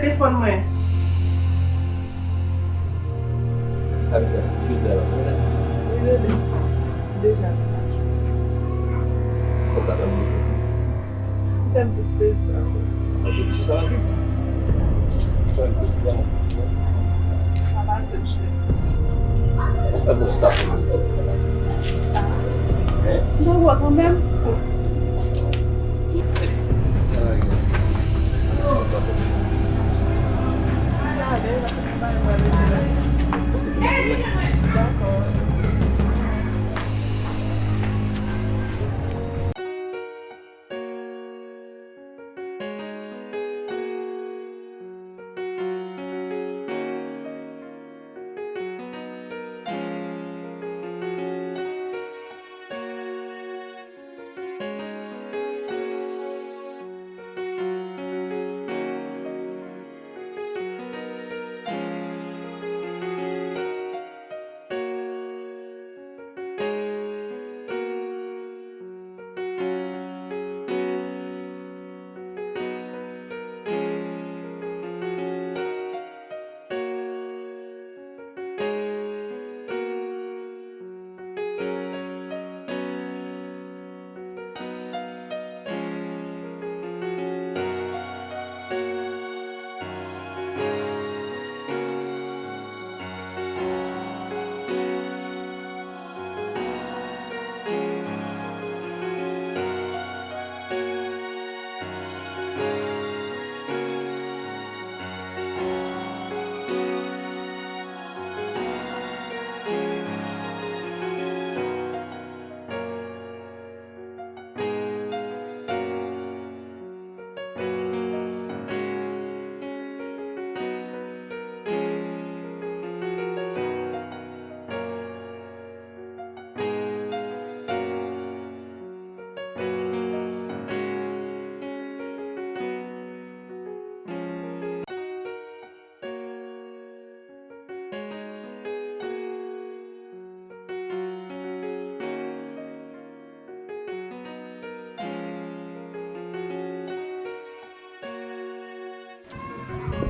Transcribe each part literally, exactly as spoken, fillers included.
Telefòn mwen. Sa vle di, jodi a la, se mwen la. Wi, bebe. Deja, nou pa jwe. Kòm sa fè m jwe. Ou fè m plis plezi pase. Ok, sou sa pase. Sa pase, m cheri. Ou fè m sou ta pou mwen. Hein? Mwen wè kanmenm.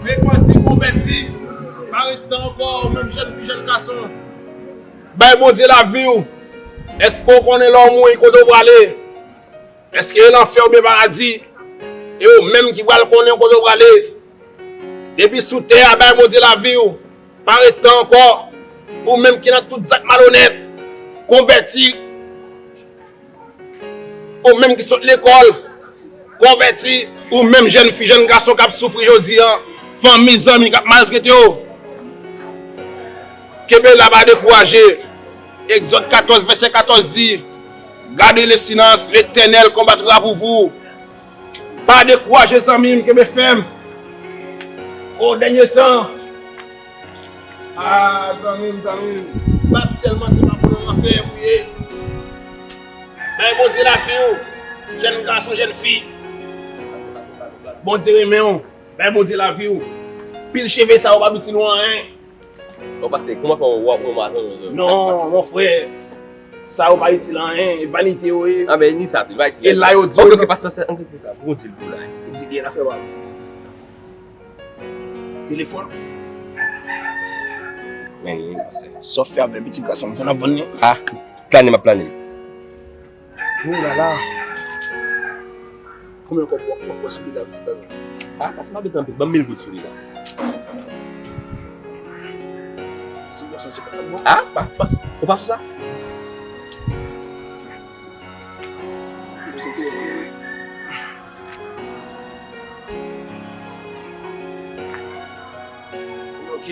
Repanti, konvèti, pa ret tan ankò, ou menm jèn fi, jèn gason. Bay Bondye lavi w. Èske w konnen lè w mouri kote w prale? Èske e lanfè oubyen paradi? E ou menm ki pral konnen kote w prale. Depi sou tè a, bay Bondye lavi w. Pa ret tan ankò. Ou menm ki nan tout zak malonèt, konvèti. Ou menm ki sot lekòl, konvèti. Ou menm jèn fi, jèn gason k ap soufri jodi a, fanmi, zanmi k ap maltrete w. Kenbe la, pa dekouraje. Egzòd katòz, vèsè katòz di, Gardez le silence, l'Éternel combattra pour vous. Pa dekouraje, zanmi m, kenbe fèm. O dènye tan. Ah, zanmi m, zanmi m. Bat sèlman, se pa pou nan lanfè ou ye. Bay Bondye lavi w, jèn gason, jèn fi. Bondye renmen w. Bay Bondye lavi w. Pil cheve sa yo pa itil w anyen. Bon, pastè, kòman fè w ap pran maten yo? Non, mon frè. Sa yo pa itil anyen, e vanite yo ye. Ah, ben, ni sa tou, vanite. E la yo di yo. Ok, ok, pastè, pastè, an kite sa. Bon, di l pou la. Di l, afè pa. Telefòn. Men, pastè. Sa w fè avè pitit gason m, fè n ap vann li? Ah, plane, m ap plane. Oh la la. Konbyen kòb w ap pran sou li la, pitit gason? Ah, pase pa bèt anpil. Ban m mil goud sou li la. Senk san senkant goud. Ah, pa, pa, ou pa sou sa? Epi sou telefòn, wi. Ok.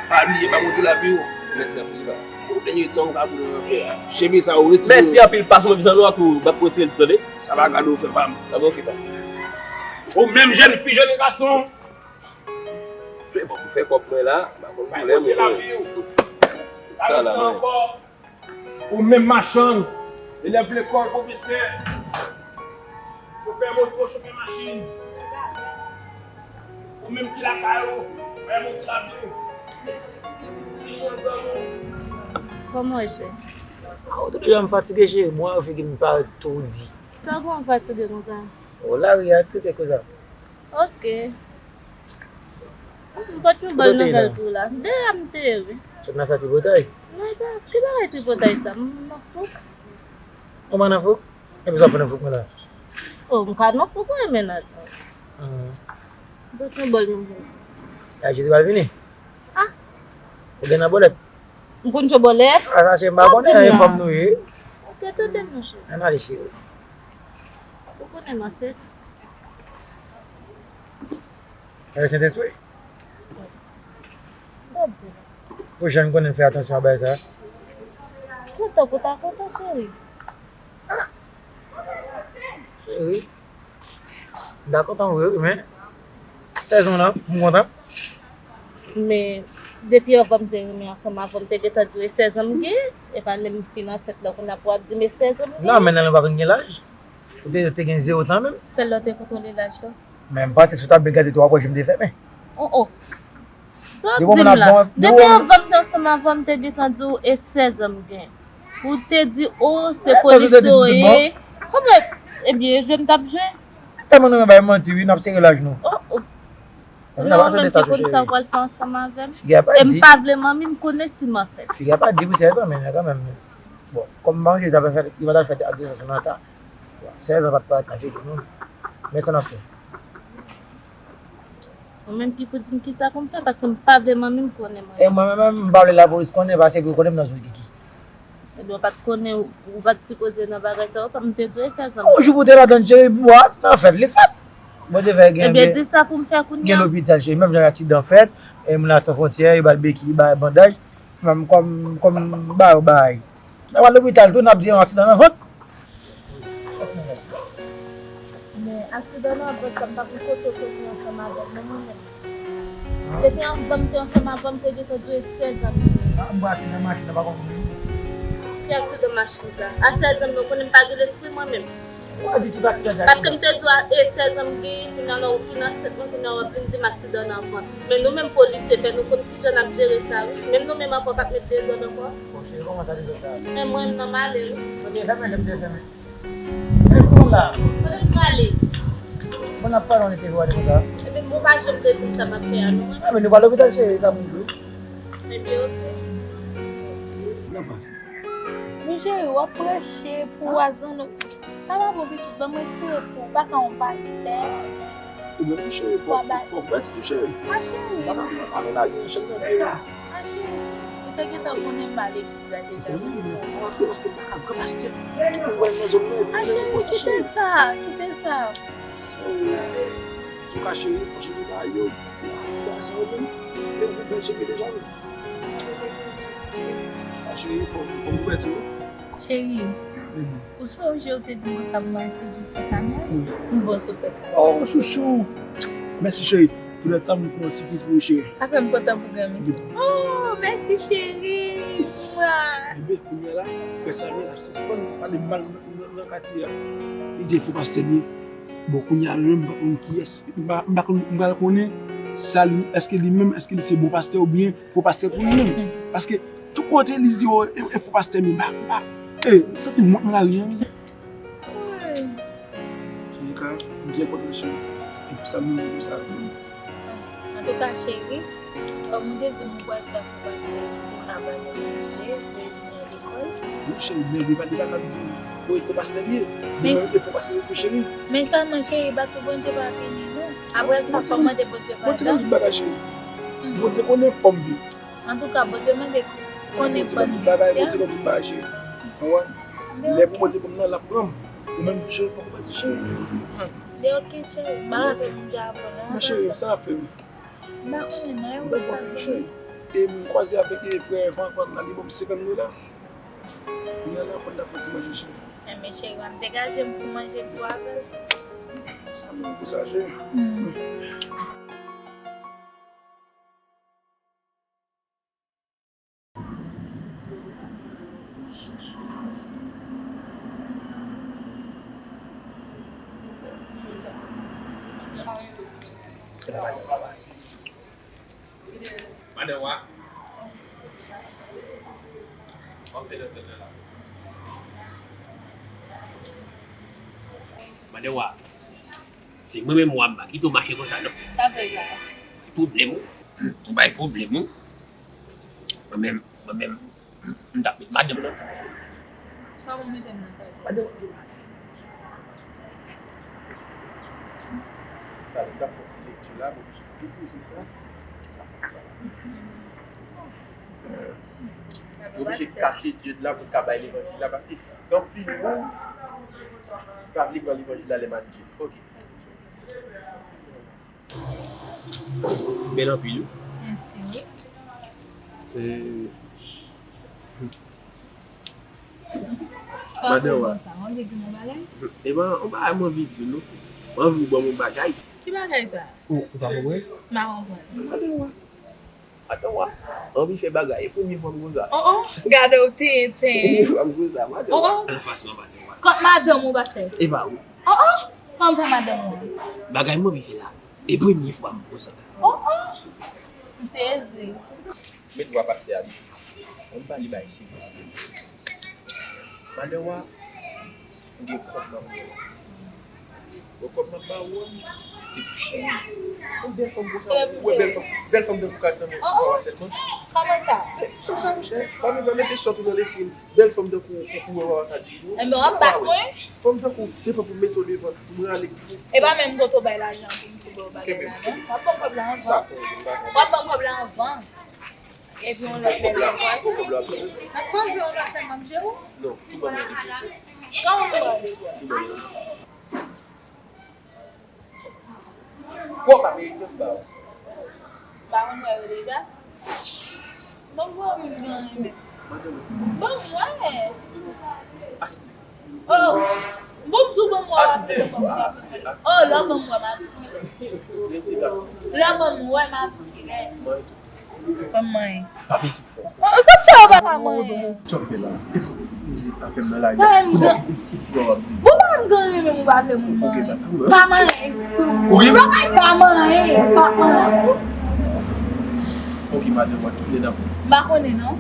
Pa bliye, pa Bondye lavi w. Mèsi anpil, pastè. O dènye tan, ou ka boule nan fè a. Cheve sa, ou retire. Mèsi anpil, pastè, mwen bezwen nou a tou, m ap retire l tou, tande? Sa pa gade w, frè pa m. Sa bon, ok, pastè. Ou menm jèn fi, jèn gason. Se bon, pou fè kòb mwen la, m pa konn pwoblèm. Pa Bondye lavi w. Sa la, mwen. Ou menm machann, elèv lekòl, pwofesè, chofè moto, chofè machin, ou menm ki lakay ou, bay Bondye lavi w. Timoun granmoun. Kòman w ye, cheri? Ah, ou tande jan m fatige, cheri. Mwen, yo figi m pa toudi. Sa w gen w fatige konsa? O, lari a, ti se koze. Ok. M pa t yon bal nouvèl pou la. Deyò m te ye, wi. Sot nan fè tripotay? Mwen pa, ki bagay tripotay sa? M nan fouk. Ou pa nan fouk? Epi sa w ap fè nan fouk mwen la? Oh, m ka nan fouk mwen, men nan. Ah. M pa t yon bal nouvèl. A, Jezi pral vini? Ah. Ou gen nan bòlèt? M konn jwe bòlèt. A, sa se m pa konnen, e fanm nou ye. Ok, tande m, monchè. Ann ale, cheri. Ou konnen m ansent. Avèk Sentespri? Sa w di la? Pou jan m konnen fè atansyon a bagay sa. Kontan pou ta kontan, cheri. Cheri, m ta kontan vre wi, men a sèz an la, m kontan. Men depi anvan m te renmen ansanm avè w, m te gentan di w e sèz an m gen, e pa lè m fin ansent la kounye a pou w ap di m e sèz an m gen. Non, men nan lè w pa konn gen laj. Ou te, ou te gen zewo tan menm. Fè lè w te kontwole laj la. Men m panse si w ta byen gade tou, w ap wè je m te fèmen. Oh, oh. Sa w ap di m la? Depi anvan m te ansanm avè w, m te gentan di w e sèz an m gen. Ou te di, oh, se polisye w ye. Kòman? Ebyen, e jwe m t ap jwe. Tèlman nou renmen bay manti, wi, n ap sere laj nou. Oh, oh. Non, men ki konn sa w pral fè ansanm avè m. E m pa vle manmi m konnen si m ansent. Figi a pa di wi, sèz an, men kanmenm. Bon, kòm m pa sonje li t ap fè, li pa t al fè agresyon sou Nata. Bon, sèz an pa t parèt nan figi nou. Men sa n ap fè. Ou menm ki pou di m kisa pou m fè, paske m pa vle manmi m konnen mwen. E mwen menm, m pa vle lapolis konnen, paske pou yo konnen m nan zouti kiki. Ebyen, ou pa t konnen, ou pa t sipoze nan bagay sa yo, m te di w e sèz an. Yon jou pou w te ladann, cheri, bon, aksidan fèt, li fèt. Bondye fè gen. Ebyen, di sa pou m fè kounye a. Gen lopital, cheri, menm jan aksidan fèt, e moun la san fwontyè, yo ba l beki, yo ba l bandaj, menm kòm, kòm ba yo bagay. N a pral lopital tou, n ap di yon aksidan nan vant. Men aksidan nan vant sa, m pa konn kote w soti ansanm avè m, non, mwen menm. Depi anvan m te ansanm avè w, m te gentan di w e sèz an m gen. Ah, m pral aksidan machin nan, pa konn konnen. Ki aksidan machin sa? A sèz an m gen, ou konnen m pa gen lespri mwen menm. Ou pa di tout aksidan se aksidan. Paske m te di w e sèz an m gen, kounye a la ou fin ansent mwen, kounye a w ap vin di m aksidan nan vant. Men nou menm polisye fè nou konn kijan n ap jere sa wi. Menm nou menm ankò k ap met dezòd ankò. Bon, cheri, kòman sa dezòd la? Men mwen menm nan m ale wi. Kote fèmen, lè m te fèmen. Men bon la. Kote m prale? Bon, n ap pale, on te vwale konsa. Ebyen, bon, pa janm te di m sa m ap fè a non mwen. Ah, men nou pa lopital, cheri, sa moun di w. Ebyen, ok. Nan pas. Men cheri, w ap preche pou wazan nou. Sa pa bon, pitit, ban m retire pou ou. Pa ka yon pastè. Ou menm tou cheri, fò, fò, fò w pèdi tou cheri. A cheri. Pa ka, pa ka lage yon chèn nan pye w. A cheri. Ou te gentan konnen m al legliz la deja. Wi, men fò w antre paske m pa ka gran pastè. Ou wè nan zòn nan, epi a cheri, kite sa, kite sa. Sa w, antouka cheri, fò cheri ba yo. La, la, sa yo menm. E ou bèl cheri deja, wi. A cheri, fò, fò m pèdi w. Cheri, ou sonje ou te di m konsa pou m al sedui frè Samuel? M bon sou frè Samuel. Oh, chouchou! Mèsi, cheri. Poutèt sa, m pran yon ti kis pou ou, cheri. Sa fè m kontan pou granmesi. Oh, mèsi, cheri! Mwa! Ebyen, kounye a la, frè Samuel ap sispann pale mal nan, nan, nan katye a. Li di e fo pastè li ye. Bon, kounye a, mwen menm, m pa konn kiyès. M pa, m pa konn, m pa konnen sa li, èske li menm, èske li se bon pastè oubyen fo pastè pou li menm. Paske tout kote li di, oh, e, e fo pastè, men m pa, m pa, e, m santi m wont nan lari a, mezanmi. Antouka, m byen kontan, cheri. E pou sa m vin konsa. Antouka, cheri, kòm ou te di m ou pral fè pou pase, ou ka ba nou manje, pou e vini lekòl. Wi, cheri, men li pa, li pa ka di m, oh, e fo pastè li ye. Demen, e fo pastè li tou, cheri. Men sèlman, cheri, pa tou Bondye pa beni nou. Apre sa, fò mande Bondye padon. Bondye konn tout bagay, cheri. Bondye konnen fòm li. Antouka, Bondye mande konnen bann visye. Bondye konn tout bagay, cheri. Ou konprann? Lè pou Bondye pran m nan, l ap pran m. Ou menm tou, cheri, fòk ou pa di cheri. Men ok, cheri, m pa rapè m di avè w non. Men cheri, sa n ap fè menm? M pa konnen non, e ou k ap di. E m kwaze avèk, e, frè Evan ankò la, li ban m senkant dola. Kounye a la, fò n ta fè ti manje, cheri. Enben, cheri, m ap degaje m pou manje pou avè l. Sa bon pou sa, cheri. Madan wa. W ap fè lòt lòt la. Madan wa. Se mwen menm wa, m pa kite w mache konsa non. Sa vle la. Pwoblèm ou. Ou bay pwoblèm, wi. Mwen menm, mwen menm, m t ap met madanm nan. Kòman w mete m nan kay? Madanm, gade, m t ap fè yon ti lekti la, m oblije depoze sa. M oblije kache djed la pou l ka bay levanjil la, paske gen anpil moun ki pa vle pran levanjil la lè m ap di. Ok. Bèl anpil, wi. Mèsi, wi. E, madan wa. Epa, yon bagay mwen anvi di nou. Mwen anvi w ban m yon bagay. Ki bagay sa? Ou, ou pa konprann? M pa konprann. Madan wa. Madan wa. Anvi fè bagay. E premye fwa m konsa. Oh, oh, gade w tenten. Premye fwa m konsa, madan wa. Oh, oh. Anfas mwen, madan wa. Kont madanm ou, pastè. Epa, wi. Oh, oh. Kòman sa, madanm ou? Bagay mwen anvi fè la. E premye fwa m konsa. Oh, oh. M sezi. Met vwa pastè a byen. Ann pale bay serye. Madan wa, m gen kòb m ap ba w. Bon, kòb m ap ba w an, se pou cheri. Yon bèl fanm konsa, ou wè bèl fanm, bèl fanm tankou w ka tanmen vwa sèlman. Kòman sa? Kòm sa, monchè. Pa mete sòt ou nan lespri m. Bèl fanm tankou w, pou, pou wè w ka di yo. Enben, w ap bat mwen? Fanm tankou w, se fanm pou m mete w devan, pou m rale pou. E pa menm kote w bay lajan pou m tou ba w bagay la, non? W ap ban m kòb la anvan. Sa, tonton, m pa konn. W ap ban m kòb la anvan. Epi yon lòt bagay. N ap koze, w pa fè manje ou? Non, tou ban mwen depi. Kòman w pale? Tou ban mwen. Twòp ameriken m ba w. M pa konn wè yo deja. Ban m wè, m gen anyen menm. Ban m wè. Oh, bon, m di w ban m wè, w ap di ban m wè. Oh, lè w ban m wè, m a di kilè. Lè w ban m wè, m a di kilè. Ban m manyen. Pa peze fò. Kot sa w pa ka manyen? Sa w fè la? Mizik la fè m nan lari a. Kounye a, isi, isi, w ap vini. Bon, pa m gen anyen menm ou pa fè moun manyen. Pa manyen. Pa manyen, pa manyen. Ok, madanm, w ap kite nan. M pa konnen, non.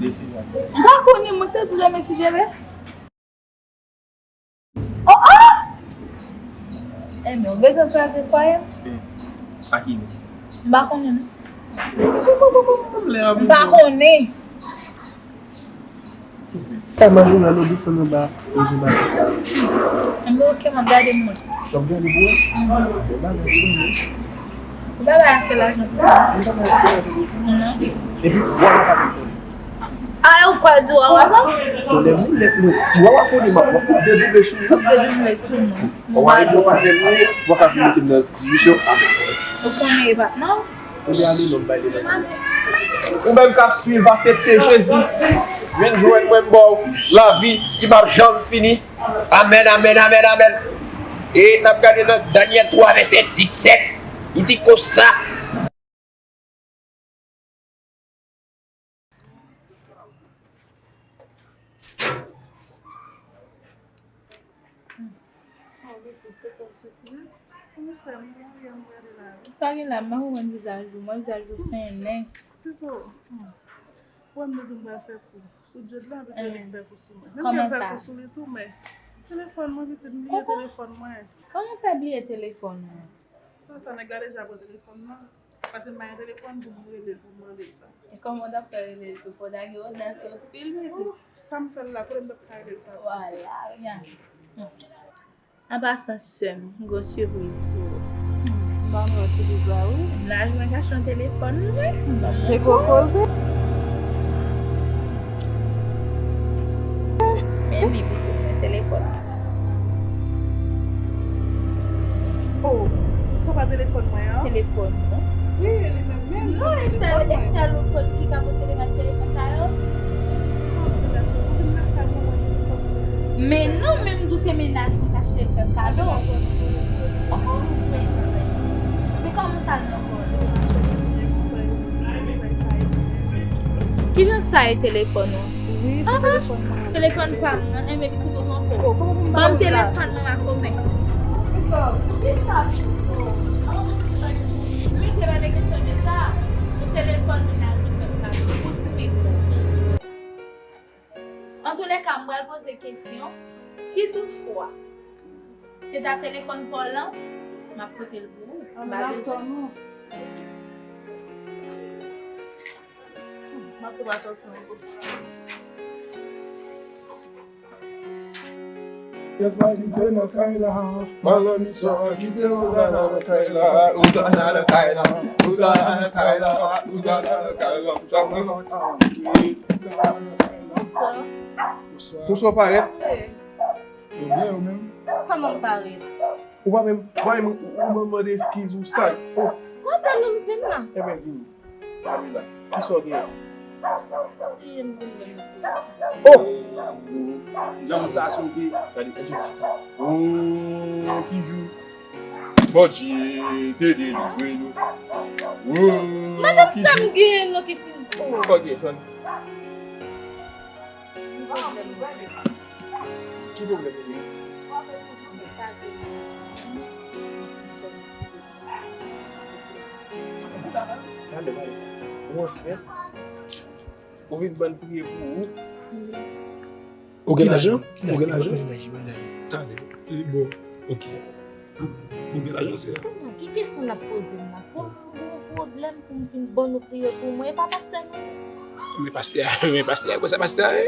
M pa konnen, mwen te di mesye Jebe. Oh, oh! Enben, ou bezwen kraze fwaye m? Eh, a ki nivo? M pa konnen, non. M pa konnen. Kay manje w la, nou desann anba Jean Baptiste la. Enben, ok, m ap gade mwen. W ap gade pou wè? Mhm. Bon bagay, bon bagay. Ou pa bay ase lajan pou sa. Ou pa bay ase lajan pou sa. Non. Epi, vwa w pa konn. A, ou pral di wawa sa? Tonnè boulèt mwen. Si wawa konnen m ap, m ap fout dedoble sou ou. Fout dedoble sou mwen. Wawa e bon patnè m ye, w pa ka vin mete m nan diskisyon avèk mwen. Ou konnen e patnè w? Ebyen, ale non, m bay li nan men. Ou menm k ap swiv, aksepte Jezi. Vin jwenn mwen, m ba w lavi ki p ap janm fini. Amèn, amèn, amèn, amèn. E n ap gade nan Danyèl twa, vèsè disèt. Li di konsa. Sa gen la, m pa konprann vizaj ou. Mwen vizaj ou fennen. Tito, hmm. Wè m te di m pral fè kou sou Jade la, epi Frederick fè kou sou mwen. Menm ke m fè kou sou li tou, men telefòn mwen, pitit, m bliye telefòn mwen. Kòman w fè bliye telefòn ou? Sa, sa nèg la deja pran telefòn nan. Paske m pa gen telefòn pou m rele l, pou m mande l sa. E kòman w t ap fè rele l tou? Fò w ta gen odas anpil, pitit. Sa m fè l la, kote m t ap ka rele l sa? Vwala, ya. An pasan, sè m, m gen yon sipriz pou ou. M pa mwen sipriz la, wi. M la jwenn kache yon telefòn, wi. Se gwo koze. Men li, pitit mwen, telefòn mwen. Oh, sa pa telefòn mwen an? Telefòn mwen. Wi, e li menm, men. Non, e sèl, e sèl ou ki ka posede mèt telefòn sa yo? Sa w di la, cheri? Ou vin lakay mwen, mwen telefòn mwen. Men non, men m di w se mennaj mwen k achte l fè m kado. Oh, men, men kòman sa l nan kò w? Kijan sa ye telefòn ou? Wi, se telefòn mwen. Telefòn pa m nan, enben pitit ou twonpe w. Ban m telefòn mwen, makomè. Kisa? Wi, se pa de kesyon de sa. Yon telefòn mennaj mwen fè m kado pou di m e bon. Antoulèka, m pral poze kesyon. Si toutfwa se ta telefòn pa w lan, m ap pote l pou ou. M pa bezwen. Ou pa sòti ankò. Pyès pa kite nan kay la. Malanmi sa kite Ozana nan kay la. Ozana nan kay la. Ozana nan kay la. Ozana nan kay la. Bonswa. Bonswa. Bonswa, parèt. Yo byen, ou menm? Kòman m parèt? Ou pa menm, ou pa menm, ou, ou menm mande eskiz ou sa. Oh. Kote nou m vin la? Ebyen, vini. Pale la. Kisa w genyen? Ki yon pwoblèm ou gen? Oh! Nanm sa sove. Gade, gade sa. Oh, ki jou. Bondye te delivre nou. Oh, madanm ki sa m jou. Genyen non ki fin. Oh. Sa w genyen, Fann? Ki pwoblèm ou gen? Gade, gade. Ou ansent? Ou vin ban n priye pou ou? Ou gen lajan? Ou gen lajan? Tande, li bon. Ok. Ou gen lajan, sè a? Kounye a, ki kesyon n ap poze m la? Kòman m gen yon pwoblèm pou m vin ban nou priye pou mwen? E pa pastè nou ye? Men pastè a, men pastè a, konsa pastè a ye?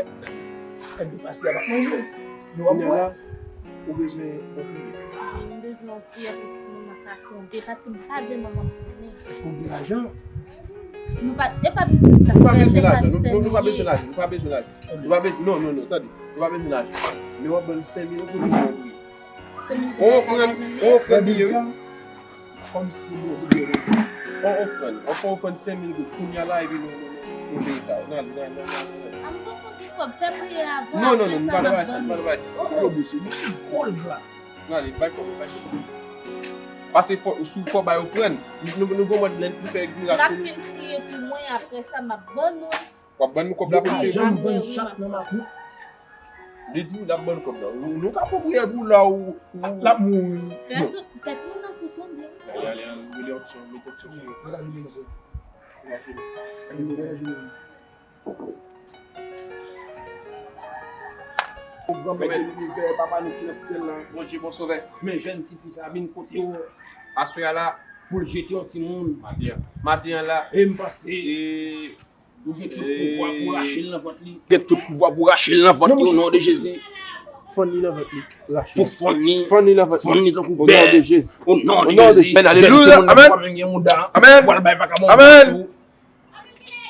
Ebyen pastè a p ap manje. Nou p ap bwè. Ou bezwen yon priyè. M bezwen yon priyè pou timoun nan ka tonbe, paske m pa vle manman m konnen. Èske w gen lajan? Nou pa, e pa biznis n ap fè, se pastè. Nou pa bezwen lajan, nou, nou, nou pa bezwen lajan, nou pa bezwen lajan. Nou pa bezwen, non, non, non, tande. Nou pa bezwen lajan. Men w ap ban n senk mil pou nou fè yon priyè. On ofrann, on ofrann li ye, wi. Kòmsi se Bondye ki gen. On ofrann, on fè ofrann senk mil goud kounye a la, epi nou, nou, nou, nou peye sa. Nan, nan, nan, nan, nan. A, m poko gen kòb, fè priyè avan, non, non, non, nou pa nan bagay sa, nou pa nan bagay sa. Yo, mesye, mesye, gwo l la. Nan, ale, bay kòb, bay kòb. Pase fò, sou fò bay ofrann. Nou, nou, nou gon mòd lè n fin fè mirak pou nou. N ap fin priye pou mwen, apre sa, m ap ban nou. W ap ban nou kòb la pou nou fè. Li pa janm vann chat nan makout. Li di l ap ban nou kòb la. Nou, nou ka fè priyè pou la ou, ou l ap mouri. Fè tout, fè timoun nan tou tonbe. Ale, ale, ale, rele onksyon, mete onksyon sou yo. Bagay vini, mesye. Bagay vini. Bagay vini. O Granmèt de linivè, Papa nou ki nan syèl la. Bondye, bon Sovè. Men jèn tifi sa a vin kote w. Aswè a la. Pou l jete yon timoun. Maten an. Maten an la. E m panse. E Ou gen tout pouvwa pou rache l nan vant li. Gen tout pouvwa pou rache l nan vant li, o non de Jezi. Fann li nan vant li. Rache. Pou fann li. Fann li nan vant li. Fann li tankou bè. O non de Jezi. O non de Jezi. Amèn, alelouya. Amèn. Amèn. Amèn.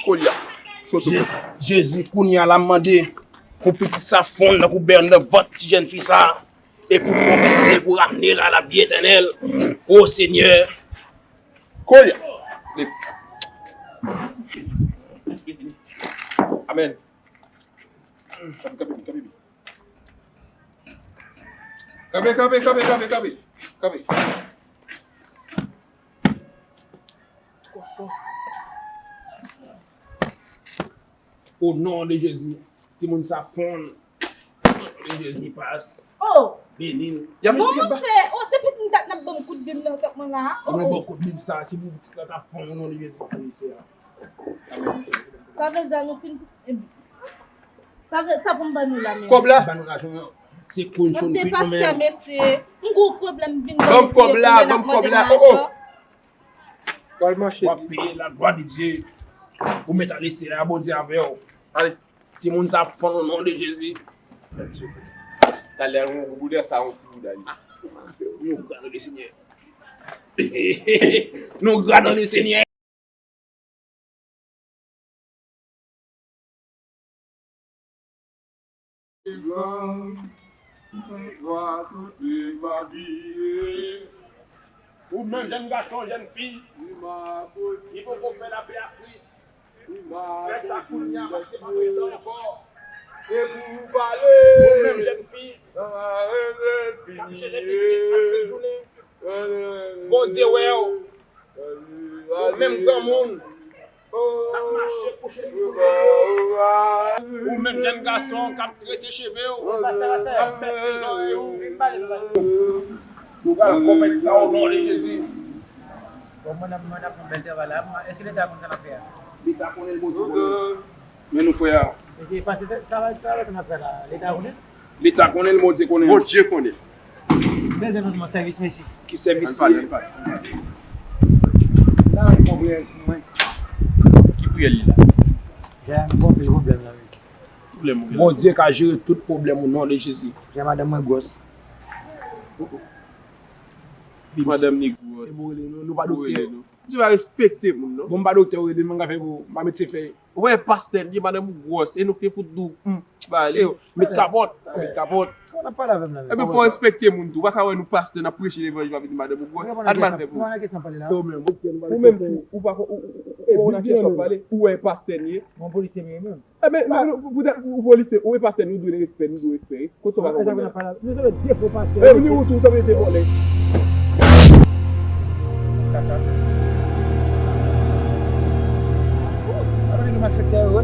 Koulye a. Je-, Jezi, kounye a la, m mande pou pitit sa fonn tankou bè nan vant ti jèn fi sa. E pou konvèti l, pou ramne l a lavi etènèl. O Senyè. Koulye a. Amèn. Kanpe, kanpe, kanpe. Kanpe, kanpe, kanpe, kanpe, kanpe. Kanpe. Twò fò. O non de Jezi. Timoun sa fonn. Jezi pas. Oh! Beni l. Bon, monchè, oh, depi m dat n ap ban m kout bib nan tèt mwen la. Ou nan ban kout bib sa, se pou pitit la ka fonn o non de Jezi Kris, Seyè. Amèn. Sa vle di nou fin, sa vle, sa pou m ban nou la menm. Kòb la? Ban nou lajan an. Se konn chon pit nou menm. Mesye, m gwo pwoblèm vin ban m kòb la, ban m kòb la. Oh, oh. Pral mache. W ap peye la glwa de Dye. Ou mèt ale, Seyè a Bondye avè w. Ale. Timoun sa ap fonn o non de Jezi. Talè a yon gwo bouda, sa yon ti bouda li. Nou gra nan le Senyè. Nou gra nan le Senyè. Ou menm jèn gason, jèn fi, ki poko fè lapè ak Kris, fè sa kounye a, paske pa twò ta ankò. Ou menm jèn fi, k ap jere pitit ak sèl jounen, Bondye wè w. Ou menm granmoun k ap mache kouche ti bebe yo, ou menm jèn gason k ap trese cheve w, k ap pèse zòrèy ou, nou pral konbèt sa o non de Jezi. Bon, mwen ap, mwen ap fè yon bèl travay la. Èske Leta konn sa n ap fè a? Leta konnen l, Bondye konnen l. Men nou frè a. Mesye, pase sa, sa, sa, sa n ap fè la, Leta konnen? Leta konnen l, Bondye konnen l. Bondye konnen l. Bezwen nou jwenn sèvis, mesye. Ki sèvis li ye? Ann pale, ann pale. Ki priyè li la? Ya, m gon pil pwoblèm nan, mesye. Pwoblèm ou gen? Bondye ka jere tout pwoblèm ou non de Jezi. Ya, madanm mwen gwòs. Madanm ni gwòs. E pou rele nou, nou pa Ou rele doktè. nou. Misye pa respekte moun non. Bon, m pa doktè, ou rele m, m ka fè pou m pa met se fè. Ou wè pastè li, madanm ou gwòs, e nou k te fout di w, hmm, ba li. Se met kapòt, met kapòt. Ou ap pale avè m la, Epi fò respekte moun tou. Ou pa ka wè nou pastè n ap preche levanjil, w ap vin di madanm ou gwòs. Al mal fè pou ou. Pale la. Yo menm, ou tèl Ou menm tou, ou pa ou ou ou ou nan kèsyon pale. Ou wè pastè n ye. Mwen polisye m ye menm. Ebyen, poutèt ou polisye, ou e pastè, nou dwe respè, nou dwe respè. Kote w pa konprann? Nou se de fo pastè. E vini ou tou, tanpri te vòlè. Kaka. Apa gen malfektè yo,